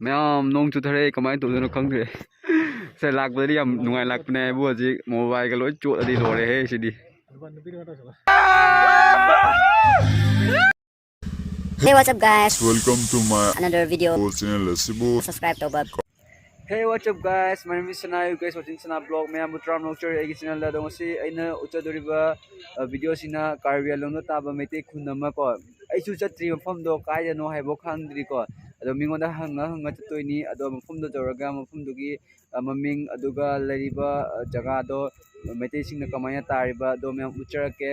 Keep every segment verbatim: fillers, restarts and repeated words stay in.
ꯃꯌꯥꯝ, ꯅꯣꯡ ꯆꯨꯊꯔꯛꯑꯦ, ꯀꯃꯥꯏꯅ ꯇꯧꯗꯣꯏꯅꯣ ꯈꯪꯗ꯭ꯔꯦ꯫ ꯁꯦ, ꯂꯥꯛꯄꯗꯗꯤ ꯌꯥꯝ ꯅꯨꯡꯉꯥꯏ ꯂꯥꯛꯄꯅꯦ ꯍꯥꯏꯕꯨ, ꯍꯧꯖꯤꯛ ꯃꯣꯕꯥꯏꯜꯒ ꯂꯣꯏ ꯆꯣꯠꯂꯗꯤ ꯂꯣꯏꯔꯦꯍꯦ ꯁꯤꯗꯤ꯫ Hey, what's up, guys? Welcome to my another video channel ꯑꯁꯤꯕꯨ subscribe ꯇꯧꯕ꯫ Hey, what's up, guys? My name is Sana. You guys watching Sana Vlog. ꯃꯌꯥꯝꯕꯨ ꯇꯔꯥꯝꯅ ꯑꯣꯛꯆꯔꯤ ꯑꯩꯒꯤ ꯆꯦꯅꯦꯜꯗ꯫ ꯑꯗꯣ ꯉꯁꯤ ꯑꯩꯅ ꯎꯠꯆꯗꯣꯔꯤꯕ, ꯑ, ꯚꯤꯗꯤꯑꯣꯁꯤꯅ ꯀꯥꯔꯕꯤ ꯑꯂꯣꯡꯗ ꯇꯥꯕ ꯃꯩꯇꯩ ꯈꯨꯟ ꯑꯃ ꯀꯣ꯫ ꯑꯩꯁꯨ ꯆꯠꯇ꯭ꯔꯤ, ꯃꯐꯝꯗꯣ ꯀꯥꯏꯗꯅꯣ ꯍꯥꯏꯕ ꯈꯪꯗ꯭ꯔꯤꯀꯣ꯫ ꯑꯗꯣ ꯃꯤꯉꯣꯟꯗ ꯍꯪꯉ ꯍꯪꯉ ꯆꯠꯇꯣꯏꯅꯤ꯫ ꯑꯗꯣ ꯃꯐꯝꯗꯣ ꯌꯧꯔꯒ ꯃꯐꯝꯗꯨꯒꯤ, ꯑ, ꯃꯃꯤꯡ, ꯑꯗꯨꯒ ꯂꯩꯔꯤꯕ, ꯑ, ꯖꯒꯥꯗꯣ, ꯃꯩꯇꯩꯁꯤꯡꯅ ꯀꯃꯥꯏꯅ ꯇꯥꯔꯤꯕ, ꯑꯗꯣ ꯃꯌꯥꯝ ꯎꯠꯆꯔꯛꯀꯦ꯫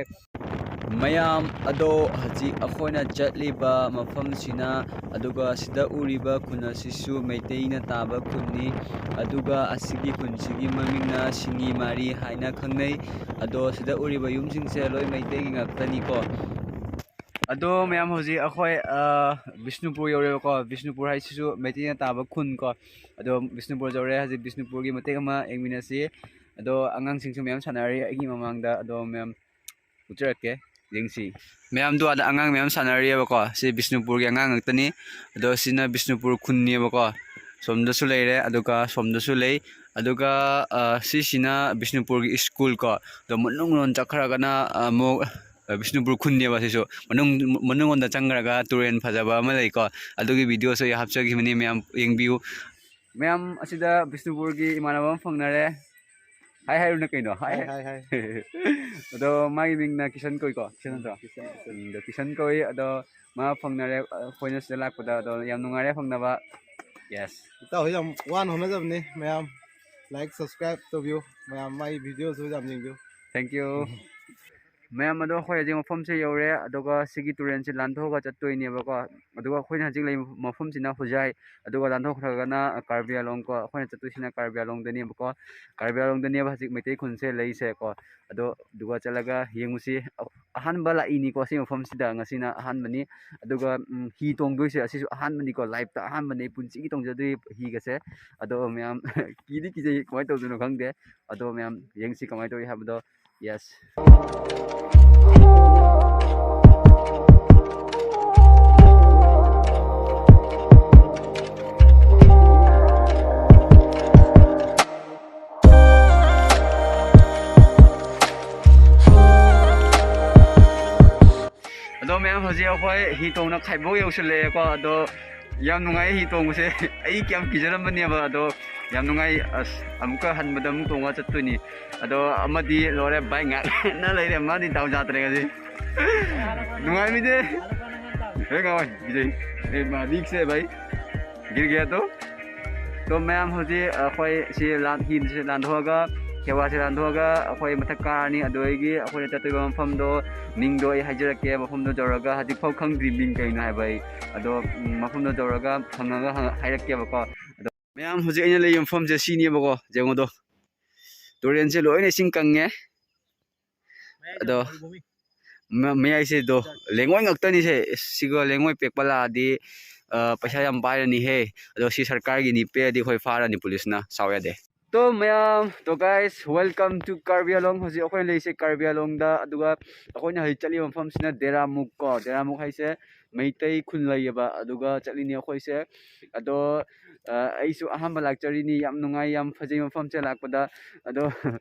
ꯃꯌꯥꯝ ꯑꯗꯣ, ꯍꯧꯖꯤꯛ ꯑꯩꯈꯣꯏꯅ ꯆꯠꯂꯤꯕ ꯃꯐꯝꯁꯤꯅ, ꯑꯗꯨꯒ ꯁꯤꯗ ꯎꯔꯤꯕ ꯈꯨꯟ ꯑꯁꯤꯁꯨ ꯃꯩꯇꯩꯅ ꯇꯥꯕ ꯈꯨꯟꯅꯤ꯫ ꯑꯗꯨꯒ ꯑꯁꯤꯒꯤ ꯈꯨꯟꯁꯤꯒꯤ ꯃꯃꯤꯡꯅ ꯁꯤꯡꯉꯤꯃꯥꯔꯤ ꯍꯥꯏꯅ ꯈꯪꯅꯩ꯫ ꯑꯗꯣ ꯁꯤꯗ ꯎꯔꯤꯕ ꯌꯨꯝꯁꯤꯡꯁꯦ ꯂꯣꯏ ꯃꯩꯇꯩꯒꯤ ꯉꯥꯛꯇꯅꯤꯀꯣ꯫ ꯑꯗꯣ ꯃꯌꯥꯝ, ꯍꯧꯖꯤꯛ ꯑꯩꯈꯣꯏ, ꯑ, ꯕꯤꯁꯅꯨꯄꯨꯔ ꯌꯧꯔꯦꯕꯀꯣ꯫ ꯕꯤꯁꯅꯨꯄꯨꯔ ꯍꯥꯏꯁꯤꯁꯨ ꯃꯩꯇꯩꯅ ꯇꯥꯕ ꯈꯨꯟ ꯀꯣ꯫ ꯑꯗꯣ ꯕꯤꯁꯅꯨꯄꯨꯔ ꯌꯧꯔꯦ꯫ ꯍꯧꯖꯤꯛ ꯕꯤꯁꯅꯨꯄꯨꯔꯒꯤ ꯃꯇꯦꯛ ꯑꯃ ꯌꯦꯡꯃꯤꯟꯅꯁꯤ꯫ ꯑꯗꯣ ꯑꯉꯥꯡꯁꯤꯡꯁꯨ ꯃꯌꯥꯝ ꯁꯥꯟꯅꯔꯤ ꯑꯩꯒꯤ ꯃꯃꯥꯡꯗ꯫ ꯑꯗꯣ ꯃꯌꯥꯝ ꯎꯠꯆꯔꯛꯀꯦ, ꯌꯦꯡꯁꯤ꯫ ꯃꯌꯥꯝꯗꯣ ꯑꯥꯗ ꯑꯉꯥꯡ ꯃꯌꯥꯝ ꯁꯥꯟꯅꯔꯤꯑꯕꯀꯣ꯫ ꯁꯤ ꯕꯤꯁꯅꯨꯄꯨꯔꯒꯤ ꯑꯉꯥꯡ ꯉꯥꯛꯇꯅꯤ꯫ ꯑꯗꯣ ꯁꯤꯅ ꯕꯤꯁꯅꯨꯄꯨꯔ ꯈꯨꯟꯅꯦꯕꯀꯣ꯫ ꯁꯣꯝꯗꯁꯨ ꯂꯩꯔꯦ, ꯑꯗꯨꯒ ꯁꯣꯝꯗꯁꯨ ꯂꯩ꯫ ꯑꯗꯨꯒ, ꯑ, ꯁꯤꯁꯤꯅ ꯕꯤꯁꯅꯨꯄꯨꯔꯒꯤ ꯁ꯭ꯀꯨꯜ ꯀꯣ꯫ ꯑꯗꯣ ꯃꯅꯨꯡ ꯂꯣꯝ ꯆꯠꯈ꯭ꯔꯒꯅ, ꯑ, ꯑꯃꯨꯛ, ꯑ, ꯕꯤꯁꯅꯨꯄꯨꯔ ꯈꯨꯟꯅꯦꯕ ꯁꯤꯁꯨ꯫ ꯃꯅꯨꯡ, ꯃꯅꯨꯡꯂꯣꯝꯗ ꯆꯪꯈ꯭ꯔꯒ ꯇꯨꯔꯦꯜ ꯐꯖꯕ ꯑꯃ ꯂꯩꯀꯣ꯫ ꯑꯗꯨꯒꯤ ꯚꯤꯗꯤꯑꯣꯁꯨ ꯑꯩ ꯍꯥꯞꯆꯈꯤꯕꯅꯤ, ꯃꯌꯥꯝ ꯌꯦꯡꯕꯤꯌꯨ꯫ ꯃꯌꯥꯝ, ꯑꯁꯤꯗ ꯕꯤꯁꯅꯨꯄꯨꯔꯒꯤ ꯏꯃꯥꯟꯅꯕ ꯑꯃ ꯐꯪꯅꯔꯦ꯫ ꯍꯥꯏ ꯍꯥꯏꯔꯨꯅ ꯀꯩꯅꯣ? ꯍꯥꯏ, ꯍꯥꯏ, ꯍꯥꯏ꯫ ꯑꯗꯣ ꯃꯥꯒꯤ ꯃꯤꯡꯅ ꯀꯤꯁꯟ ꯀꯧꯏꯀꯣ, ꯀꯤꯁꯟ ꯅꯠꯇ꯭ꯔꯣ? ꯀꯤꯁꯟ, ꯀꯤꯁꯟ꯫ ꯎꯝ, ꯑꯗꯣ ꯀꯤꯁꯟ ꯀꯧꯏ꯫ ꯑꯗꯣ ꯃꯥ ꯐꯪꯅꯔꯦ, ꯑꯩꯈꯣꯏꯅ ꯁꯤꯗ ꯂꯥꯛꯄꯗ꯫ ꯑꯗꯣ ꯌꯥꯝ ꯅꯨꯡꯉꯥꯏꯔꯦ ꯐꯪꯅꯕ꯫ Yes꯫ ꯏꯇꯥꯎ ꯍꯣꯏ ꯌꯥꯝ ꯋꯥꯅ ꯍꯣꯠꯅꯖꯕꯅꯤ ꯃꯌꯥꯝ꯫ Like, subscribe ꯇꯧꯕꯤꯌꯨ ꯃꯌꯥꯝ, ꯃꯥꯒꯤ ꯚꯤꯗꯤꯑꯣꯁꯨ ꯌꯥꯝ ꯌꯦꯡꯕꯤꯌꯨ꯫ Thank you꯫ ꯃꯌꯥꯝ, ꯑꯗꯣ ꯑꯩꯈꯣꯏ ꯍꯧꯖꯤꯛ ꯃꯐꯝꯁꯦ ꯌꯧꯔꯦ, ꯑꯗꯨꯒ ꯁꯤꯒꯤ ꯇꯨꯔꯦꯜꯁꯦ ꯂꯥꯟꯊꯣꯛꯑꯒ ꯆꯠꯇꯣꯏꯅꯦꯕꯀꯣ꯫ ꯑꯗꯨꯒ ꯑꯩꯈꯣꯏꯅ ꯍꯧꯖꯤꯛ ꯂꯩꯕ ꯃꯐꯝꯁꯤꯅ ꯍꯣꯖꯥꯏ, ꯑꯗꯨꯒ ꯂꯥꯟꯊꯣꯛꯈ꯭ꯔꯒꯅ ꯀꯥꯔꯕꯤ ꯑꯂꯣꯡ ꯀꯣ꯫ ꯑꯩꯈꯣꯏꯅ ꯆꯠꯇꯣꯏꯁꯤꯅ ꯀꯥꯔꯕꯤ ꯑꯂꯣꯡꯗꯅꯦꯕꯀꯣ꯫ ꯀꯥꯔꯕꯤ ꯑꯂꯣꯡꯗꯅꯦꯕ ꯍꯧꯖꯤꯛ ꯃꯩꯇꯩ ꯈꯨꯟꯁꯦ ꯂꯩꯁꯦꯀꯣ꯫ ꯑꯗꯣ ꯑꯗꯨꯒ ꯆꯠꯂꯒ ꯌꯦꯡꯉꯨꯁꯤ꯫ ꯑꯍꯥꯟꯕ ꯂꯥꯛꯏꯅꯤꯀꯣ ꯁꯤ ꯃꯐꯝꯁꯤꯗ, ꯉꯁꯤꯅ ꯑꯍꯥꯟꯕꯅꯤ꯫ ꯑꯗꯨꯒ, ꯎꯝ, ꯍꯤ ꯇꯣꯡꯗꯣꯏꯁꯦ ꯑꯁꯤꯁꯨ ꯑꯍꯥꯟꯕꯅꯤꯀꯣ, ꯂꯥꯏꯐꯇ ꯑꯍꯥꯟꯕꯅꯤ, ꯄꯨꯟꯁꯤꯒꯤ ꯇꯣꯡꯖꯗ꯭ꯔꯤ ꯍꯤꯒꯁꯦ꯫ ꯑꯗꯣ ꯃꯌꯥꯝ, ꯀꯤꯗꯤ ꯀꯤꯖꯩ, ꯀꯃꯥꯏꯅ ꯇꯧꯗꯣꯏꯅꯣ ꯈꯪꯗꯦ꯫ ꯑꯗꯣ ꯃꯌꯥꯝ ꯌꯦꯡꯁꯤ ꯀꯃꯥꯏꯅ ꯇꯧꯏ ꯍꯥꯏꯕꯗꯣ꯫ Yes꯫ ꯍꯣꯏ, ꯍꯤ ꯇꯣꯡꯅ ꯈꯥꯏꯕꯣꯛ ꯌꯧꯁꯤꯜꯂꯛꯑꯦꯀꯣ꯫ ꯑꯗꯣ ꯌꯥꯝ ꯅꯨꯡꯉꯥꯏ ꯍꯤ ꯇꯣꯡꯕꯁꯦ꯫ ꯑꯩ ꯀꯌꯥꯝ ꯀꯤꯖꯔꯝꯕꯅꯦꯕ, ꯑꯗꯣ ꯌꯥꯝ ꯅꯨꯡꯉꯥꯏ꯫ ꯑꯁ, ꯑꯃꯨꯛꯀ ꯍꯟꯕꯗ ꯑꯃꯨꯛ ꯇꯣꯡꯉ ꯆꯠꯇꯣꯏꯅꯤ꯫ ꯑꯗꯣ ꯑꯃꯗꯤ ꯂꯣꯏꯔꯦ, ꯕꯥꯏ ꯉꯥꯛꯅ ꯂꯩꯔꯦ, ꯃꯥꯗꯤ ꯗꯥꯎ ꯌꯥꯗ꯭ꯔꯦ ꯉꯁꯤ꯫ ꯅꯨꯡꯉꯥꯏꯃꯤꯗꯦ꯫ ꯍꯦ ꯉꯥꯎꯋꯦ, ꯕꯤꯖꯩ꯫ ꯑꯦ, ꯃꯥ ꯔꯤꯛꯁꯦ ꯚꯥꯏ꯫ ꯒꯤꯔ ꯒꯌꯥ ꯇꯣ꯫ ꯇꯣ ꯃꯌꯥꯝ, ꯍꯧꯖꯤꯛ ꯑꯩꯈꯣꯏ ꯁꯤ ꯂꯥꯟ-, ꯍꯤꯁꯦ ꯂꯥꯟꯊꯣꯛꯑꯒ, ꯈꯦꯋꯥꯁꯦ ꯂꯥꯟꯊꯣꯛꯑꯒ ꯑꯩꯈꯣꯏ ꯃꯊꯛ ꯀꯥꯔꯅꯤ꯫ ꯑꯗꯨꯗꯒꯤ ꯑꯩꯈꯣꯏꯅ ꯆꯠꯇꯣꯏꯕ ꯃꯐꯝꯗꯣ, ꯃꯤꯡꯗꯣ ꯑꯩ ꯍꯥꯏꯖꯔꯛꯀꯦ꯫ ꯃꯐꯝꯗꯣ ꯌꯧꯔꯒ, ꯍꯧꯖꯤꯛꯐꯥꯎ ꯈꯪꯗ꯭ꯔꯤ ꯃꯤꯡ ꯀꯩꯅꯣ ꯍꯥꯏꯕ ꯑꯩ꯫ ꯑꯗꯣ, ꯎꯝ, ꯃꯐꯝꯗꯣ ꯌꯧꯔꯒ ꯍꯪꯉꯒ ꯍꯪ-, ꯍꯥꯏꯔꯛꯀꯦꯕꯀꯣ꯫ ꯑꯗꯣ ꯃꯌꯥꯝ, ꯍꯧꯖꯤꯛ ꯑꯩꯅ ꯂꯩꯔꯤꯕ ꯃꯐꯝꯁꯦ ꯁꯤꯅꯦꯕꯀꯣ, ꯌꯦꯡꯉꯣꯗꯣ꯫ ꯇꯨꯔꯦꯟꯁꯦ ꯂꯣꯏꯅ ꯏꯁꯤꯡ ꯀꯪꯉꯦ꯫ ꯑꯗꯣ ꯃ-, ꯃꯌꯥꯏꯁꯦ ꯑꯗꯣ ꯂꯦꯡꯉꯣꯏ ꯉꯥꯛꯇꯅꯤꯁꯦ꯫ ꯁꯤꯒ ꯂꯦꯡꯉꯣꯏ ꯄꯦꯛꯄ ꯂꯥꯛꯑꯗꯤ, ꯑ, ꯄꯩꯁꯥ ꯌꯥꯝ ꯄꯥꯏꯔꯅꯤꯍꯦ꯫ ꯑꯗꯣ ꯁꯤ ꯁꯔꯀꯥꯔꯒꯤꯅꯤ, ꯄꯦꯛꯑꯗꯤ ꯑꯩꯈꯣꯏ ꯐꯥꯔꯅꯤ ꯄꯨꯂꯤꯁꯅ, ꯁꯥꯎ ꯌꯥꯗꯦ꯫ ꯇꯣ ꯃꯌꯥꯝ, ꯇꯣ guys, welcome to ꯀꯥꯔꯕꯤ ꯑꯂꯣꯡ꯫ ꯍꯧꯖꯤꯛ ꯑꯩꯈꯣꯏꯅ ꯂꯩꯔꯤꯁꯦ ꯀꯥꯔꯕꯤ ꯑꯂꯣꯡꯗ, ꯑꯗꯨꯒ ꯑꯩꯈꯣꯏꯅ ꯍꯧꯖꯤꯛ ꯆꯠꯂꯤꯕ ꯃꯐꯝꯁꯤꯅ ꯗꯦꯔꯥꯃꯨꯛ ꯀꯣ, ꯗꯦꯔꯥꯃꯨꯛ ꯍꯥꯏꯁꯦ ꯃꯩꯇꯩ ꯈꯨꯟ ꯂꯩꯌꯦꯕ, ꯑꯗꯨꯒ ꯆꯠꯂꯤꯅꯤ ꯑꯩꯈꯣꯏꯁꯦ꯫ ꯑꯗꯣ, ꯑ, ꯑꯩꯁꯨ ꯑꯍꯥꯟꯕ ꯂꯥꯛꯆꯔꯤꯅꯤ, ꯌꯥꯝ ꯅꯨꯡꯉꯥꯏ, ꯌꯥꯝ ꯐꯖꯩ ꯃꯐꯝꯁꯦ ꯂꯥꯛꯄꯗ꯫ ꯑꯗꯣ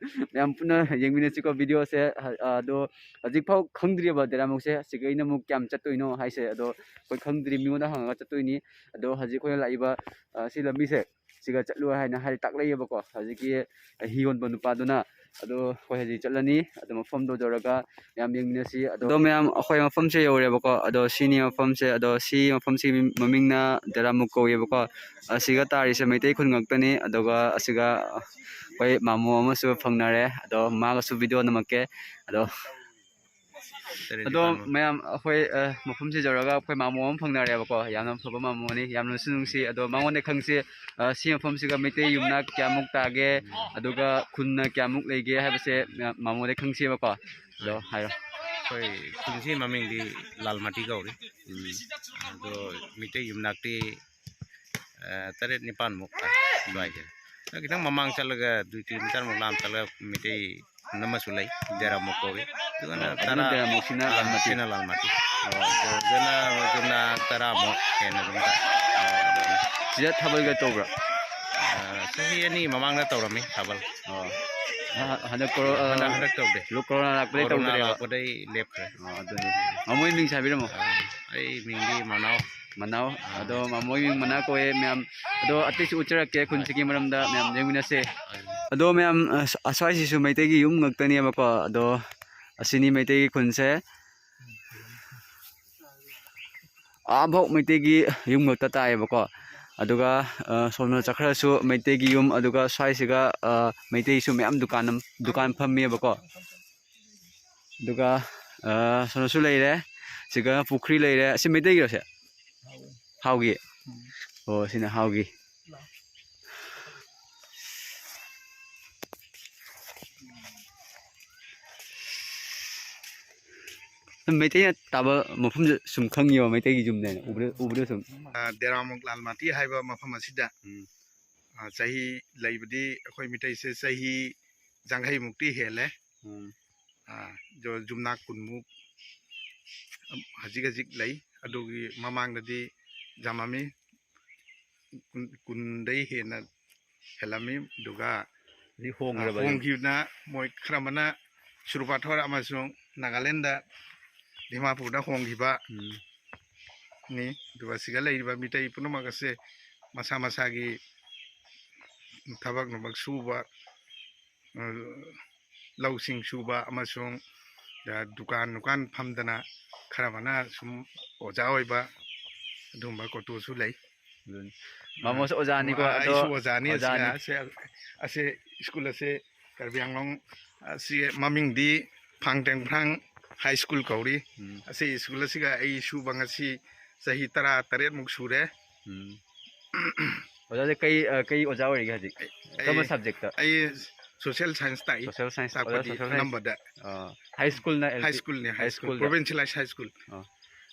ꯃꯌꯥꯝ ꯄꯨꯟꯅ ꯌꯦꯡꯃꯤꯟꯅꯁꯤꯀꯣ videoꯁꯦ꯫ ꯑ, ꯑꯗꯣ ꯍꯧꯖꯤꯛꯐꯥꯎ ꯈꯪꯗ꯭ꯔꯤꯕ ꯗꯦꯔꯥꯃꯨꯛꯁꯦ, ꯁꯤꯒ ꯑꯩꯅ ꯑꯃꯨꯛ ꯀꯌꯥꯝ ꯆꯠꯇꯣꯏꯅꯣ ꯍꯥꯏꯁꯦ꯫ ꯑꯗꯣ ꯑꯩꯈꯣꯏ ꯈꯪꯗ꯭ꯔꯤ, ꯃꯤꯉꯣꯟꯗ ꯍꯪꯉꯒ ꯆꯠꯇꯣꯏꯅꯤ꯫ ꯑꯗꯣ ꯍꯧꯖꯤꯛ ꯑꯩꯈꯣꯏꯅ ꯂꯥꯛꯏꯕ, ꯑ, ꯁꯤ ꯂꯝꯕꯤꯁꯦ, ꯁꯤꯒ ꯆꯠꯂꯨ ꯍꯥꯏꯅ ꯍꯥꯏ ꯇꯥꯛꯂꯛꯏꯕꯀꯣ ꯍꯧꯖꯤꯛꯀꯤ ꯍꯤ ꯌꯣꯟꯕ ꯅꯨꯄꯥꯗꯨꯅ꯫ ꯑꯗꯣ ꯑꯩꯈꯣꯏ ꯍꯧꯖꯤꯛ ꯆꯠꯂꯅꯤ, ꯑꯗꯣ ꯃꯐꯝꯗꯣ ꯌꯧꯔꯒ ꯃꯌꯥꯝ ꯌꯦꯡꯃꯤꯟꯅꯁꯤ꯫ ꯑꯗꯣ, ꯑꯗꯣ ꯃꯌꯥꯝ, ꯑꯩꯈꯣꯏ ꯃꯐꯝꯁꯦ ꯌꯧꯔꯦꯕꯀꯣ꯫ ꯑꯗꯣ ꯁꯤꯅꯤ ꯃꯐꯝꯁꯦ꯫ ꯑꯗꯣ ꯁꯤ ꯃꯐꯝꯁꯤ ꯃꯃꯤꯡꯅ ꯗꯦꯔꯥꯃꯨꯛ ꯀꯧꯋꯦꯕꯀꯣ꯫ ꯑꯁꯤꯒ ꯇꯥꯔꯤꯁꯦ ꯃꯩꯇꯩ ꯈꯨꯟ ꯉꯥꯛꯇꯅꯤ꯫ ꯑꯗꯨꯒ ꯑꯁꯤꯒ ꯑꯩꯈꯣꯏ ꯃꯥꯃꯣ ꯑꯃꯁꯨ ꯐꯪꯅꯔꯦ꯫ ꯑꯗꯣ ꯃꯥꯒꯁꯨ video ꯅꯝꯃꯛꯀꯦ꯫ ꯑꯗꯣ, ꯇꯔꯦꯠ ꯑꯗꯣ ꯅꯤꯄꯥꯟꯃꯨꯛ꯫ ꯃꯌꯥꯝ, ꯑꯩꯈꯣꯏ, ꯑ, ꯃꯐꯝꯁꯤ ꯌꯧꯔꯒ ꯑꯩꯈꯣꯏ ꯃꯥꯃꯣ ꯑꯃ ꯐꯪꯅꯔꯦꯕꯀꯣ꯫ ꯌꯥꯝꯅ ꯐꯕ ꯃꯥꯃꯣꯅꯤ, ꯌꯥꯝꯅꯁꯨ ꯅꯨꯡꯁꯤ꯫ ꯑꯗꯣ ꯃꯉꯣꯟꯗ ꯈꯪꯁꯤ, ꯑ, ꯁꯤ ꯃꯐꯝꯁꯤꯒ ꯃꯩꯇꯩ ꯌꯨꯝꯅꯥꯛ ꯀꯌꯥꯃꯨꯛ ꯇꯥꯒꯦ, ꯑꯗꯨꯒ ꯈꯨꯟꯅ ꯀꯌꯥꯃꯨꯛ ꯂꯩꯒꯦ ꯍꯥꯏꯕꯁꯦ, ꯑ, ꯃꯥꯃꯣꯗ ꯈꯪꯁꯦꯕꯀꯣ꯫ ꯑꯗꯣ ꯍꯥꯏꯔꯣ꯫ ꯑꯩꯈꯣꯏ ꯈꯨꯟꯁꯤ ꯃꯃꯤꯡꯗꯤ ꯂꯥꯜꯃꯥꯇꯤ ꯀꯧꯔꯤ꯫ ꯎꯝ꯫ ꯑꯗꯣ ꯃꯩꯇꯩ ꯌꯨꯝꯅꯥꯛꯇꯤ, ꯑ, ꯇꯔꯦꯠ ꯅꯤꯄꯥꯟꯃꯨꯛ ꯇꯥꯏ ꯑꯗꯨꯋꯥꯏꯗ꯫ ꯑꯗꯣ ꯈꯤꯇꯪ ꯃꯃꯥꯡ ꯆꯠꯂꯒ, ꯑꯗꯨꯏ kilometre ꯃꯨꯛ ꯂꯥꯞꯅ ꯆꯠꯂꯒ ꯃꯩꯇꯩ ꯈꯨꯟ ꯑꯃꯁꯨ ꯂꯩ, ꯗꯦꯔꯥꯃꯨꯛ ꯀꯧꯏ꯫ ꯑꯗꯨꯒꯅ ꯑꯣ, ꯑꯗꯨꯅ ꯇꯔꯥ-, ꯗꯦꯔꯥꯃꯨꯛꯁꯤꯅ ꯑꯥ, ꯂꯥꯜꯃꯥꯇꯤ꯫ ꯁꯤꯅ ꯂꯥꯜꯃꯥꯇꯤ꯫ ꯑꯣ, ꯑꯗꯨꯅ, ꯑꯗꯨꯅ ꯇꯔꯥꯃꯨꯛ ꯍꯦꯟꯅ ꯑꯗꯨꯝ ꯇꯥꯏ꯫ ꯑꯣ, ꯑꯗꯨꯅ꯫ ꯁꯤꯗ ꯊꯥꯕꯜꯒ ꯇꯧꯕ꯭ꯔꯥ? ꯑꯥ, ꯆꯍꯤ ꯑꯅꯤ ꯃꯃꯥꯡꯗ ꯇꯧꯔꯝꯃꯤ ꯊꯥꯕꯜ꯫ ꯑꯣ꯫ ꯍ-, ꯍꯟꯗꯛ ꯀꯣꯔꯣ-, ꯑ, ꯍꯟꯗꯛ, ꯍꯟꯗꯛ ꯇꯧꯗꯦ꯫ ꯂꯣ-, ꯀꯣꯔꯣꯅꯥ ꯂꯥꯛꯄꯗꯩ ꯀꯣꯔꯣꯅꯥ ꯇꯧꯗ꯭ꯔꯦꯕ? ꯂꯥꯛꯄꯗꯩ ꯂꯦꯞꯈ꯭ꯔꯦ꯫ ꯑꯣ, ꯑꯗꯨꯅꯤ꯫ ꯃꯃꯣꯏ ꯃꯤꯡ ꯁꯥꯕꯤꯔꯝꯃꯣ꯫ ꯑꯥ, ꯑꯩ ꯃꯤꯡꯗꯤ ꯃꯅꯥꯎ꯫ ꯃꯅꯥꯎ꯫ ꯑꯗꯣ ꯃꯃꯣꯏ ꯃꯤꯡ ꯃꯅꯥꯎ ꯀꯧꯋꯦ ꯃꯌꯥꯝ꯫ ꯑꯗꯣ ꯑꯇꯩꯁꯨ ꯎꯠꯆꯔꯛꯀꯦ ꯈꯨꯟꯁꯤꯒꯤ ꯃꯔꯝꯗ ꯃꯌꯥꯝ ꯌꯦꯡꯃꯤꯟꯅꯁꯦ꯫ ꯑꯗꯣ ꯃꯌꯥꯝ, ꯑꯁ-, ꯑꯁ꯭ꯋꯥꯏꯁꯤꯁꯨ ꯃꯩꯇꯩꯒꯤ ꯌꯨꯝ ꯉꯥꯛꯇꯅꯦꯕꯀꯣ꯫ ꯑꯗꯣ ꯑꯁꯤꯅꯤ ꯃꯩꯇꯩꯒꯤ ꯈꯨꯟꯁꯦ꯫ ꯑꯥꯐꯥꯎ ꯃꯩꯇꯩꯒꯤ ꯌꯨꯝ ꯉꯥꯛꯇ ꯇꯥꯏꯌꯦꯕꯀꯣ꯫ ꯑꯗꯨꯒ, ꯑ, ꯁꯣꯝꯅ ꯆꯠꯈ꯭ꯔꯁꯨ ꯃꯩꯇꯩꯒꯤ ꯌꯨꯝ, ꯑꯗꯨꯒ ꯁ꯭ꯋꯥꯏꯁꯤꯒ, ꯑ, ꯃꯩꯇꯩꯁꯨ ꯃꯌꯥꯝ ꯗꯨꯀꯥꯟ ꯑꯃ, ꯗꯨꯀꯥꯟ ꯐꯝꯃꯦꯕꯀꯣ꯫ ꯑꯗꯨꯒ, ꯑ, ꯁꯣꯝꯗꯁꯨ ꯂꯩꯔꯦ꯫ ꯁꯤꯒ ꯄꯨꯈ꯭ꯔꯤ ꯂꯩꯔꯦ꯫ ꯑꯁꯤ ꯃꯩꯇꯩꯒꯤꯔꯣ ꯁꯦ? ꯍꯥꯎꯒꯤ꯫ ꯑꯣ, ꯁꯤꯅ ꯍꯥꯎꯒꯤ꯫ ꯃꯩꯇꯩꯅ ꯇꯥꯕ ꯃꯐꯝꯁꯦ ꯁꯨꯝ ꯈꯪꯉꯤꯕ, ꯃꯩꯇꯩꯒꯤ ꯌꯨꯝꯅꯦꯅ ꯎꯕꯗ, ꯎꯕꯗ ꯁꯨꯝ꯫ ꯑ, ꯗꯦꯔꯥꯃꯨꯛ ꯂꯥꯜꯃꯥꯇꯤ ꯍꯥꯏꯕ ꯃꯐꯝ ꯑꯁꯤꯗ, ꯎꯝ꯫ ꯑ, ꯆꯍꯤ ꯂꯩꯕꯗꯤ ꯑꯩꯈꯣꯏ ꯃꯤꯇꯩꯁꯦ ꯆꯍꯤ ꯌꯥꯡꯈꯩꯃꯨꯛꯇꯤ ꯍꯦꯜꯂꯦ꯫ ꯎꯝ꯫ ꯑ, ꯖꯣ-, ꯌꯨꯝꯅꯥꯛ ꯀꯨꯟꯃꯨꯛ ꯍꯧꯖꯤꯛ ꯍꯧꯖꯤꯛ ꯂꯩ꯫ ꯑꯗꯨꯒꯤ ꯃꯃꯥꯡꯗꯗꯤ ꯌꯥꯝꯃꯝꯃꯤ꯫ ꯀꯨꯟ-, ꯀꯨꯟꯗꯩ ꯍꯦꯟꯅ ꯍꯦꯜꯂꯝꯃꯤ꯫ ꯑꯗꯨꯒ, ꯍꯧꯖꯤꯛ ꯍꯣꯡꯈ꯭ꯔꯕ ꯑ, ꯌꯨꯝ? ꯍꯣꯡꯈꯤꯕꯅ ꯃꯣꯏ ꯈꯔ ꯑꯃꯅ ꯁꯨꯔꯨꯄꯥꯊꯣꯔ ꯑꯃꯁꯨꯡ ꯅꯥꯒꯥꯂꯦꯟꯗ, ꯗꯤꯃꯥꯄꯨꯔꯗ ꯍꯣꯡꯈꯤꯕ ꯎꯝ꯫ ꯅꯤ꯫ ꯑꯗꯨꯒ ꯁꯤꯗ ꯂꯩꯔꯤꯕ ꯃꯤꯇꯩ ꯄꯨꯝꯅꯃꯛ ꯑꯁꯦ ꯃꯁꯥ ꯃꯁꯥꯒꯤ ꯊꯕꯛ ꯅꯨꯡꯕꯛ ꯁꯨꯕ, ꯑ, ꯂꯧꯁꯤꯡ ꯁꯨꯕ ꯑꯃꯁꯨꯡ, ꯑ, ꯗꯨꯀꯥꯟ ꯅꯨꯀꯥꯟ ꯐꯝꯗꯅ ꯈꯔ ꯑꯃꯅ ꯁꯨꯝ ꯑꯣꯖꯥ ꯑꯣꯏꯕ ꯑꯗꯨꯒꯨꯝꯕ ꯀꯣꯇꯣꯁꯨ ꯂꯩ꯫ ꯑꯗꯨꯅꯤ꯫ ꯃꯥꯃꯣꯁꯨ ꯑꯣꯖꯥꯅꯤꯀꯣ, ꯑ, ꯑꯗꯣ ꯑꯩꯁꯨ ꯑꯣꯖꯥꯅꯤ꯫ ꯑꯣꯖꯥꯅꯤ꯫ ꯑꯁꯤꯒ ꯑꯁꯦ, ꯑꯁꯦ ꯁ꯭ꯀꯨꯜ ꯑꯁꯦ ꯀꯥꯔꯕꯤ ꯑꯪꯂꯣꯡ ꯑꯁꯤ ꯃꯃꯤꯡꯗꯤ ꯐꯥꯡꯇꯦꯡꯐ꯭ꯔꯥꯡ ꯍꯥꯏ ꯁ꯭ꯀꯨꯜ ꯀꯧꯔꯤ꯫ ꯎꯝ꯫ ꯑꯁꯤ ꯁ꯭ꯀꯨꯜ ꯑꯁꯤꯒ ꯑꯩ ꯁꯨꯕ ꯉꯁꯤ ꯆꯍꯤ ꯇꯔꯥ ꯇꯔꯦꯠꯃꯨꯛ ꯁꯨꯔꯦ꯫ ꯎꯝ꯫ ꯑꯣꯖꯥꯁꯦ ꯀꯩ, ꯑ, ꯀꯩ ꯑꯣꯖꯥ ꯑꯣꯏꯔꯤꯒꯦ ꯍꯧꯖꯤꯛ? ꯑꯩ, ꯀꯔꯝꯕ subject? ꯑꯩ social science ꯇꯥꯛꯏ꯫ Social science, ꯑꯣꯖꯥ ꯇꯥꯛꯄꯗꯤ social science꯫ ꯑꯅꯝꯕꯗ꯫ ꯑ, high school ꯅ L P? High school ꯅꯦ, high high school, school ꯗ꯫ Provincialized high school꯫ ꯑ꯫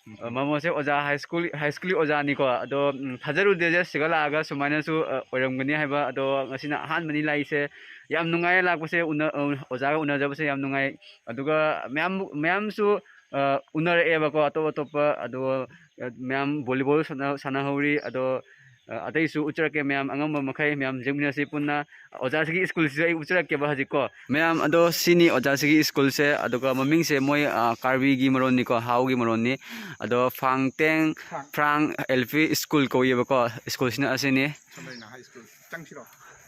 ꯎꯝ꯫ ꯑ, ꯃꯥꯃꯣꯁꯦ ꯑꯣꯖꯥ high school, high school ꯒꯤ ꯑꯣꯖꯥꯅꯤꯀꯣ꯫ ꯑꯗꯣ, ꯎꯝ, ꯊꯥꯖꯔꯨꯗꯦ ꯁꯤꯒ ꯂꯥꯛꯑꯒ ꯁꯨꯃꯥꯏꯅꯁꯨ, ꯑ, ꯑꯣꯏꯔꯝꯒꯅꯤ ꯍꯥꯏꯕ꯫ ꯑꯗꯣ ꯉꯁꯤꯅ ꯑꯍꯥꯟꯕꯅꯤ ꯂꯥꯛꯏꯁꯦ꯫ ꯌꯥꯝ ꯅꯨꯡꯉꯥꯏꯌꯦ ꯂꯥꯛꯄꯁꯦ, ꯎꯅ-, ꯑ, ꯑꯣꯖꯥꯒ ꯎꯅꯖꯕꯁꯦ ꯌꯥꯝ ꯅꯨꯡꯉꯥꯏ꯫ ꯑꯗꯨꯒ ꯃꯌꯥꯝ, ꯃꯌꯥꯝꯁꯨ, ꯑ, ꯎꯅꯔꯛꯑꯦꯕꯀꯣ, ꯑꯇꯣꯞ ꯑꯇꯣꯞꯄ꯫ ꯑꯗꯣ, ꯑ, ꯃꯌꯥꯝ volleyball ꯁꯥꯟꯅ-, ꯁꯥꯟꯅꯍꯧꯔꯤ꯫ ꯑꯗꯣ, ꯑ, ꯑꯇꯩꯁꯨ ꯎꯠꯆꯔꯛꯀꯦ ꯃꯌꯥꯝ, ꯑꯉꯝꯕ ꯃꯈꯩ ꯃꯌꯥꯝ ꯌꯦꯡꯃꯤꯟꯅꯁꯤ ꯄꯨꯟꯅ꯫ ꯑꯣꯖꯥꯁꯤꯒꯤ ꯁ꯭ꯀꯨꯜꯁꯤꯁꯨ ꯑꯩ ꯎꯠꯆꯔꯛꯀꯦꯕ ꯍꯧꯖꯤꯛꯀꯣ꯫ ꯃꯌꯥꯝ, ꯑꯗꯣ ꯁꯤꯅꯤ ꯑꯣꯖꯥꯁꯤꯒꯤ ꯁ꯭ꯀꯨꯜꯁꯦ, ꯑꯗꯨꯒ ꯃꯃꯤꯡꯁꯦ ꯃꯣꯏ, ꯑ, ꯀꯥꯔꯕꯤꯒꯤ ꯃꯔꯣꯟꯅꯤꯀꯣ, ꯍꯥꯎꯒꯤ ꯃꯔꯣꯟꯅꯤ꯫ ꯑꯗꯣ ꯐꯥꯡꯇꯦꯡ ꯐ꯭ꯔꯥꯡ ꯑꯦꯜ ꯄꯤ ꯁ꯭ꯀꯨꯜ ꯀꯧꯏꯕꯀꯣ, ꯁ꯭ꯀꯨꯜꯁꯤꯅ ꯑꯁꯤꯅꯤ꯫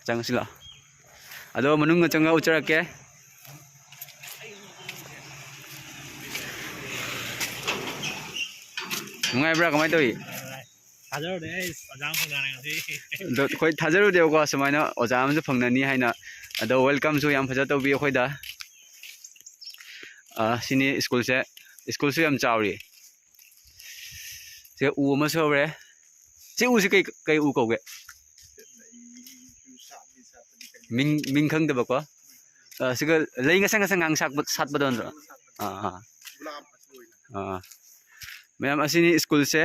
ꯆꯪꯁꯤꯜꯂꯣ꯫ ꯑꯗꯣ ꯃꯅꯨꯡꯗ ꯆꯪꯉ ꯎꯠꯆꯔꯛꯀꯦ꯫ ꯅꯨꯡꯉꯥꯏꯕ꯭ꯔꯥ? ꯀꯃꯥꯏꯅ ꯇꯧꯏ? ꯊꯥꯖꯔꯨꯗꯦ ꯑꯩ ꯑꯣꯖꯥ ꯑꯃ ꯐꯪꯅꯔꯦ ꯉꯁꯤ꯫ ꯑꯗꯣ ꯑꯩꯈꯣꯏ ꯊꯥꯖꯔꯨꯗꯦꯕꯀꯣ ꯁꯨꯃꯥꯏꯅ ꯑꯣꯖꯥ ꯑꯃꯁꯨ ꯐꯪꯅꯅꯤ ꯍꯥꯏꯅ꯫ ꯑꯗꯣ welcome ꯁꯨ ꯌꯥꯝ ꯐꯖ ꯇꯧꯕꯤ ꯑꯩꯈꯣꯏꯗ꯫ ꯑ, ꯁꯤꯅꯤ ꯁ꯭ꯀꯨꯜꯁꯦ꯫ ꯁ꯭ꯀꯨꯜꯁꯨ ꯌꯥꯝ ꯆꯥꯎꯔꯤ꯫ ꯁꯤꯗ ꯎ ꯑꯃꯁꯨ ꯍꯧꯔꯦ꯫ ꯁꯤ ꯎꯁꯤ ꯀꯩ, ꯀꯩ ꯎ ꯀꯧꯒꯦ? ꯃꯤꯡ, ꯃꯤꯡ ꯈꯪꯗꯕꯀꯣ꯫ ꯑ, ꯁꯤꯒ ꯂꯩ ꯉꯁꯪ ꯉꯁꯪ ꯉꯥꯡ ꯁꯥꯠꯄ, ꯁꯥꯠꯄꯗꯣ ꯅꯠꯇ꯭ꯔꯣ? ꯑꯥ, ꯑꯥ꯫ ꯑꯥ꯫ ꯃꯌꯥꯝ, ꯑꯁꯤꯅꯤ ꯁ꯭ꯀꯨꯜꯁꯦ꯫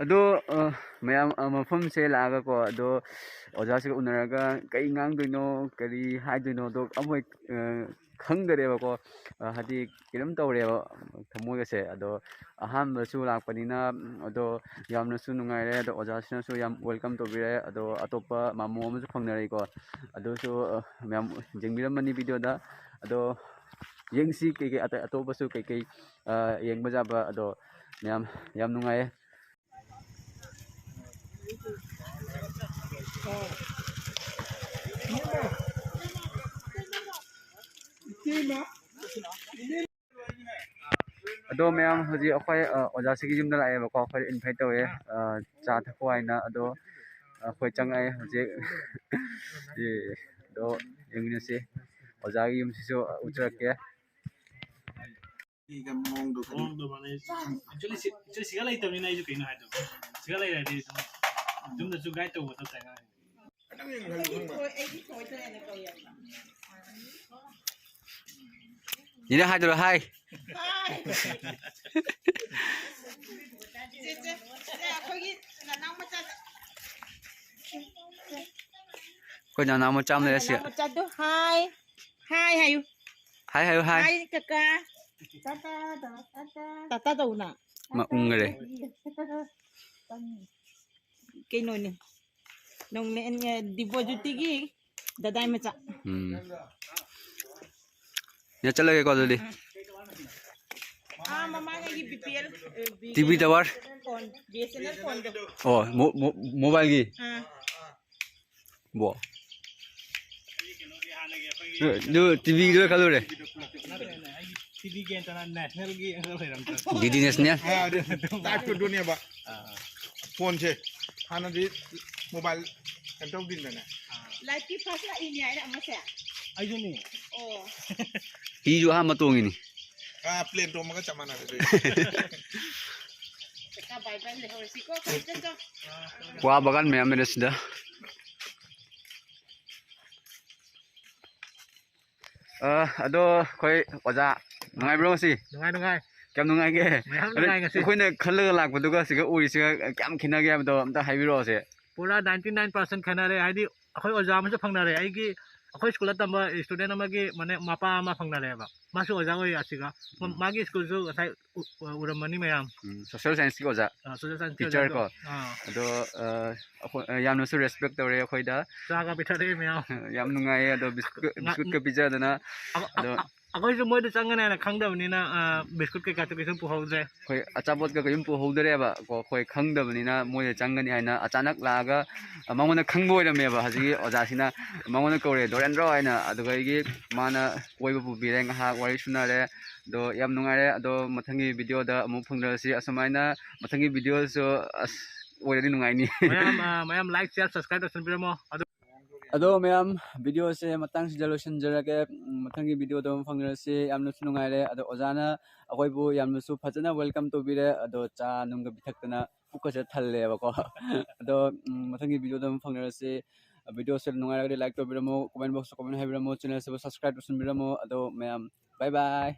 ꯑꯗꯣ, ꯑ, ꯃꯌꯥꯝ, ꯑ, ꯃꯐꯝꯁꯦ ꯂꯥꯛꯑꯒꯀꯣ, ꯑꯗꯣ ꯑꯣꯖꯥꯁꯤꯒ ꯎꯅꯔꯒ ꯀꯔꯤ ꯉꯥꯡꯗꯣꯏꯅꯣ, ꯀꯔꯤ ꯍꯥꯏꯗꯣꯏꯅꯣꯗꯣ ꯑꯃꯨꯛ, ꯑ, ꯈꯪꯗꯔꯦꯕꯀꯣ꯫ ꯑ, ꯍꯥꯏꯗꯤ ꯀꯩꯅꯣꯝ ꯇꯧꯔꯦꯕ ꯊꯃꯣꯏꯒꯁꯦ꯫ ꯑꯗꯣ ꯑꯍꯥꯟꯕꯁꯨ ꯂꯥꯛꯄꯅꯤꯅ, ꯑꯗꯣ ꯌꯥꯝꯅꯁꯨ ꯅꯨꯡꯉꯥꯏꯔꯦ꯫ ꯑꯗꯣ ꯑꯣꯖꯥꯁꯤꯅꯁꯨ ꯌꯥꯝ welcome ꯇꯧꯕꯤꯔꯦ꯫ ꯑꯗꯣ ꯑꯇꯣꯞꯄ ꯃꯥꯃꯣ ꯑꯃꯁꯨ ꯐꯪꯅꯔꯛꯏꯀꯣ꯫ ꯑꯗꯨꯁꯨ, ꯑ, ꯃꯌꯥꯝ ꯌꯦꯡꯕꯤꯔꯝꯃꯅꯤ video ꯗ꯫ ꯑꯗꯣ ꯌꯦꯡꯁꯤ ꯀꯩꯀꯩ ꯑꯇꯩ ꯑꯇꯣꯞꯄꯁꯨ ꯀꯩꯀꯩ, ꯑ, ꯌꯦꯡꯕ ꯌꯥꯕ꯫ ꯑꯗꯣ ꯃꯌꯥꯝ ꯌꯥꯝ ꯅꯨꯡꯉꯥꯏꯌꯦ꯫ ꯑꯗꯣ ꯃꯌꯥꯝ ꯍꯧꯖꯤꯛ ꯑꯩꯈꯣꯏ, ꯑ, ꯑꯣꯖꯥꯁꯤꯒꯤ ꯌꯨꯝꯗ ꯂꯥꯛꯑꯦꯕꯀꯣ꯫ ꯑꯩꯈꯣꯏ invite ꯇꯧꯋꯦ, ꯑ, ꯆꯥ ꯊꯛꯄ ꯍꯥꯏꯅ꯫ ꯑꯗꯣ ꯑꯩꯈꯣꯏ ꯆꯪꯉꯛꯑꯦ ꯍꯧꯖꯤꯛ꯫ ꯑꯦ, ꯑꯗꯣ ꯌꯦꯡꯃꯤꯟꯅꯁꯤ꯫ ꯑꯣꯖꯥꯒꯤ ꯌꯨꯝꯁꯤꯁꯨ ꯎꯠꯆꯔꯛꯀꯦ꯫ ꯃꯑꯣꯡꯗꯣ ꯀꯔꯤ? ꯃꯑꯣꯡꯗꯣ ꯃꯥꯟꯅꯩ꯫ Actually ꯁꯤ-, actually ꯁꯤꯒ ꯂꯩꯇꯕꯅꯤꯅ ꯑꯩꯁꯨ ꯀꯩꯅꯣ ꯍꯥꯏꯗꯣ꯫ ꯁꯤꯒ ꯂꯩꯔꯗꯤ ꯑꯗꯨꯝ ꯌꯨꯝꯗꯁꯨ guide ꯇꯧꯕ ꯃꯊꯧ ꯇꯥꯏ꯫ ꯑꯉꯥꯡꯁꯤꯡ꯫ ꯈꯤꯇꯪ ꯌꯦꯡꯍꯜꯂꯨ ꯈꯪꯕ꯭ꯔꯥ? ꯅꯦꯅꯦ ꯍꯥꯏꯗꯣꯏꯔꯣ? ꯍꯥꯏ꯫ ꯆꯦ, ꯆꯦ, ꯆꯦ, ꯑꯩꯈꯣꯏꯒꯤ ꯅꯅꯥꯎ ꯃꯆꯥꯁꯦ꯫ ꯑꯩꯈꯣꯏ ꯅꯅꯥꯎ ꯃꯆꯥ ꯑꯃ ꯂꯩꯔꯦ ꯁꯤ꯫ ꯅꯅꯥꯎ ꯃꯆꯥꯗꯣ ꯍꯥꯏ꯫ ꯍꯥꯏ ꯍꯥꯏꯌꯨ꯫ ꯍꯥꯏ ꯍꯥꯏꯌꯨ, ꯍꯥꯏ꯫ ꯍꯥꯏ ꯀꯀꯥ꯫ ꯇꯥꯇꯥ ꯇꯧ, ꯇꯥꯇꯥ꯫ ꯇꯥꯇꯥ ꯇꯧꯅ꯫ ꯃ ꯎꯪꯈꯔꯦ꯫ ꯀꯩꯅꯣꯅꯦ, ꯅꯣꯡꯅꯦ, ꯗꯤꯕꯣꯖꯨꯇꯤꯒꯤ ꯗꯗꯥꯏ ꯃꯆꯥ꯫ ꯎꯝ꯫ ꯌꯥ, ꯆꯠꯂꯒꯦꯀꯣ ꯑꯗꯨꯗꯤ꯫ ꯑꯥ, ꯃꯃꯥꯡꯉꯩꯒꯤ ꯕꯤ ꯄꯤ ꯑꯦꯜ, ꯑꯦ, B T V tower. Phone, B S N L ꯐꯣꯟꯗꯣ꯫ ꯑꯣ, ꯃꯣ-, ꯃꯣ-, ꯃꯣꯕꯥꯏꯜꯒꯤ? ꯑꯥ꯫ ꯕꯣ꯫ ꯑꯗꯨ ꯇꯤ ꯚꯤꯗꯨ ꯈꯜꯂꯨꯔꯦ꯫ ꯇꯤ ꯚꯤꯒꯤ ꯅꯠꯇꯅ ꯅꯦꯁꯅꯦꯜꯒꯤ ꯑꯃ ꯂꯩꯔꯝꯗ꯭ꯔꯦ꯫ ꯗꯤ ꯗꯤ ꯅꯦꯁꯅꯦꯜ꯫ ꯑꯥ, ꯑꯗꯨ ꯇꯥꯏꯞꯇꯨ ꯑꯗꯨꯅꯦꯕ꯫ ꯑꯥ, ꯑꯥ꯫ ꯐꯣꯟꯁꯦ ꯍꯥꯟꯅꯗꯤ ꯃꯣꯕꯥꯏꯜ ꯀꯩꯅꯣ ꯇꯧꯗꯦꯗꯅ꯫ ꯂꯥꯏꯠꯀꯤ ꯐꯥꯁ ꯂꯥꯛꯏꯅꯦ ꯍꯥꯏꯅ ꯑꯃꯁꯦ꯫ ꯑꯩꯁꯨꯅꯤ꯫ ꯑꯣ꯫ ꯍꯤꯁꯨ ꯑꯍꯥꯟꯕ ꯇꯣꯡꯉꯤꯅꯤ꯫ ꯑꯥ, ꯄ꯭ꯂꯦꯟ ꯇꯣꯡꯕꯒ ꯆꯞ ꯃꯥꯟꯅꯔꯦ ꯑꯗꯨꯗꯤ꯫ ꯀꯀꯥ ꯕꯥꯏ ꯕꯥꯏ ꯂꯩꯍꯧꯔꯁꯤꯀꯣ, ꯐꯖꯅ ꯆꯠꯆꯧ꯫ ꯀ꯭ꯋꯥ ꯕꯒꯥꯟ ꯃꯌꯥꯝ ꯂꯩꯔꯦ ꯁꯤꯗ꯫ ꯑ, ꯑꯗꯣ ꯑꯩꯈꯣꯏ ꯑꯣꯖꯥ ꯅꯨꯡꯉꯥꯏꯕ꯭ꯔꯣ ꯉꯁꯤ? ꯅꯨꯡꯉꯥꯏ, ꯅꯨꯡꯉꯥꯏ꯫ ꯀꯌꯥꯝ ꯅꯨꯡꯉꯥꯏꯒꯦ? ꯃꯌꯥꯝ ꯑꯗꯣ ꯅꯨꯡꯉꯥꯏ ꯉꯁꯤ꯫ ꯑꯩꯈꯣꯏꯅ ꯈꯜꯂꯒ ꯂꯥꯛꯄꯗꯨꯒ ꯁꯤꯒ ꯎꯔꯤꯁꯤꯒ ꯀꯌꯥꯝ ꯈꯦꯠꯅꯒꯦ ꯍꯥꯏꯕꯗꯣ ꯑꯝꯇ ꯍꯥꯏꯕꯤꯔꯛꯑꯣꯁꯦ꯫ ꯄꯨꯔꯥ ninety nine percent ꯈꯦꯠꯅꯔꯦ꯫ ꯍꯥꯏꯗꯤ ꯑꯩꯈꯣꯏ ꯑꯣꯖꯥ ꯑꯃꯁꯨ ꯐꯪꯅꯔꯦ꯫ ꯑꯩꯒꯤ, ꯑꯩꯈꯣꯏ ꯁ꯭ꯀꯨꯜꯗ ꯇꯝꯕ student ꯑꯃꯒꯤ ꯃꯅꯦ-, ꯃꯄꯥ ꯑꯃ ꯐꯪꯅꯔꯦꯕ꯫ ꯃꯥꯁꯨ ꯑꯣꯖꯥ ꯑꯣꯏꯌꯦ ꯑꯁꯤꯒ꯫ ꯃ-, ꯎꯝ꯫ ꯃꯥꯒꯤ ꯁ꯭ꯀꯨꯜꯁꯨ ꯉꯁꯥꯏ ꯎ-, ꯎ-, ꯎꯔꯝꯃꯅꯤ ꯃꯌꯥꯝ꯫ ꯎꯝ, social scienceꯀꯤ ꯑꯣꯖꯥ꯫ ꯑꯥ, social scienceꯀꯤ teacher ꯑꯣꯖꯥꯗꯣ꯫ ꯀꯣ꯫ ꯑꯥ꯫ ꯑꯗꯣ, ꯑ, ꯑꯩꯈꯣꯏ, ꯑ, ꯌꯥꯝꯅꯁꯨ respect ꯇꯧꯔꯦ ꯑꯩꯈꯣꯏꯗ꯫ ꯆꯥꯒ ꯄꯤꯊꯔꯛꯑꯦ ꯃꯌꯥꯝ꯫ ꯌꯥꯝ ꯅꯨꯡꯉꯥꯏꯌꯦ꯫ ꯑꯗꯣ ꯕꯤꯁꯀꯨꯠ, ꯉꯥ-, ꯕꯤꯁꯀꯨꯠꯀ ꯄꯤꯖꯗꯅ꯫ ꯑ-, ꯑ-, ꯑꯗꯣ ꯑ-, ꯑꯩꯈꯣꯏꯁꯨ ꯃꯣꯏꯗ ꯆꯪꯒꯅꯤ ꯍꯥꯏꯅ ꯈꯪꯗꯕꯅꯤꯅ, ꯑ, ꯕꯤꯁꯀꯨꯠ ꯀꯩꯀꯥꯁꯨ ꯀꯩꯁꯨ ꯄꯨꯍꯧꯗ꯭ꯔꯦ꯫ ꯑꯩꯈꯣꯏ ꯑꯆꯥꯄꯣꯠꯀ ꯀꯔꯤꯝ ꯄꯨꯍꯧꯗ꯭ꯔꯦꯕ ꯀꯣ, ꯑꯩꯈꯣꯏ ꯈꯪꯗꯕꯅꯤꯅ ꯃꯣꯏꯗ ꯆꯪꯒꯅꯤ ꯍꯥꯏꯅ ꯑꯆꯥꯅꯛ ꯂꯥꯛꯑꯒ, ꯑ, ꯃꯉꯣꯟꯗ ꯈꯪꯕ ꯑꯣꯏꯔꯝꯃꯦꯕ꯫ ꯍꯧꯖꯤꯛꯀꯤ ꯑꯣꯖꯥꯁꯤꯅ ꯃꯉꯣꯟꯗ ꯀꯧꯔꯦ, "ꯗꯣꯔꯦꯟꯗ꯭ꯔꯣ" ꯍꯥꯏꯅ꯫ ꯑꯗꯨꯗꯒꯤ ꯃꯥꯅ ꯀꯣꯏꯕ ꯄꯨꯕꯤꯔꯦ, ꯉꯥꯏꯍꯥꯛ ꯋꯥꯔꯤ ꯁꯨꯅꯔꯦ꯫ ꯑꯗꯣ ꯌꯥꯝ ꯅꯨꯡꯉꯥꯏꯔꯦ꯫ ꯑꯗꯣ ꯃꯊꯪꯒꯤ videoꯗ ꯑꯃꯨꯛ ꯐꯪꯅꯔꯁꯤ꯫ ꯑꯁꯨꯃꯥꯏꯅ ꯃꯊꯪꯒꯤ videoꯁꯨ, ꯑꯁ, ꯑꯣꯏꯔꯗꯤ ꯅꯨꯡꯉꯥꯏꯅꯤ꯫ ꯃꯌꯥꯝ, ꯑ, ꯃꯌꯥꯝ like, share, subscribe ꯇꯧꯁꯟꯕꯤꯔꯝꯃꯣ꯫ ꯑꯗꯨ ꯑꯗꯣ ꯃꯌꯥꯝ, videoꯁꯦ ꯃꯇꯥꯡꯁꯤꯗ ꯂꯣꯏꯁꯤꯟꯖꯔꯒꯦ꯫ ꯎꯝ, ꯃꯊꯪꯒꯤ videoꯗ ꯑꯃꯨꯛ ꯐꯪꯅꯔꯁꯤ꯫ ꯌꯥꯝꯅꯁꯨ ꯅꯨꯡꯉꯥꯏꯔꯦ꯫ ꯑꯗꯣ ꯑꯣꯖꯥꯅ ꯑꯩꯈꯣꯏꯕꯨ ꯌꯥꯝꯅꯁꯨ ꯐꯖꯅ welcome ꯇꯧꯕꯤꯔꯦ꯫ ꯑꯗꯣ ꯆꯥ ꯅꯨꯡꯒ ꯄꯤꯊꯛꯇꯅ ꯄꯨꯛꯀꯁꯦ ꯊꯜꯂꯦꯕꯀꯣ꯫ ꯑꯗꯣ, ꯎꯝ, ꯃꯊꯪꯒꯤ videoꯗ ꯑꯃꯨꯛ ꯐꯪꯅꯔꯁꯤ꯫ Videoꯁꯦ ꯅꯨꯡꯉꯥꯏꯔꯒꯗꯤ like ꯇꯧꯕꯤꯔꯝꯃꯣ, comment boxꯇ comment ꯍꯥꯏꯕꯤꯔꯝꯃꯣ, channelꯁꯤꯕꯨ subscribe ꯇꯧꯁꯟꯕꯤꯔꯝꯃꯣ꯫ ꯑꯗꯣ ꯃꯌꯥꯝ, bye bye꯫